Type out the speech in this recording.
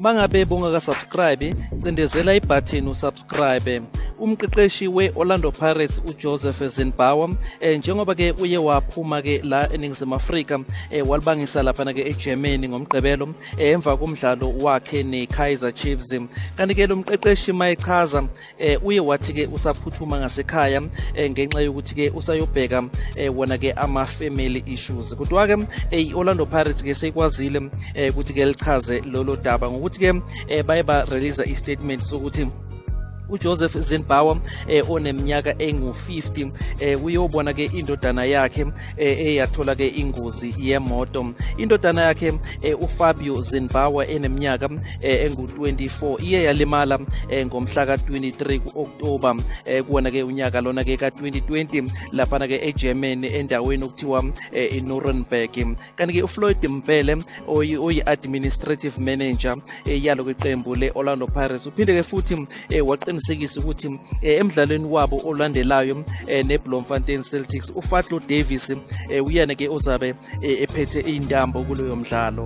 Mangabe bungaka-subscribe, cindezela ibhathini usubscribe. Umqeqeshi we-Orlando Pirates uJoseph Zinnbauer, njengoba ke uye waphuma ke la eNingizimu Afrika, walibangisa laphana ke eGermany ngoMgqibelo, emva komdlalo wakhe neKaizer Chiefs. Kanti ke lo mqeqeshi mayechaza, uye wathi ke usaphuthuma ngasekhaya, ngenxa yokuthi ke usayobheka wona ke ama family issues. Kodwa ke i-Orlando Pirates ke seyikwazile ukuthi ke lichaze lolo daba ngokuthi ke baye ba release i-statement sokuthi uJoseph Zinnbauer, oneminyaka engu-50, uyobona ke indodana yakhe eyathola ke ingozi yemoto. Indodana yakhe, uFabio Zinnbauer, eneminyaka engu-24, iye yalimala ngomhla ka-23 ku-October, kuwona ke unyaka lona ke ka-2020, laphana ke eGermany endaweni okuthiwa iNuremberg. Kanti ke uFloyd Mbele, oyi-administrative manager yalo kweqembu le-Orlando Pirates, uphinde ke futhi waqinisekisa ukuthi emdlalweni wabo olandelayo neBloemfontein Celtics, uFadlu Davids uyena ke ozabe ephethe intambo kuloyo mdlalo.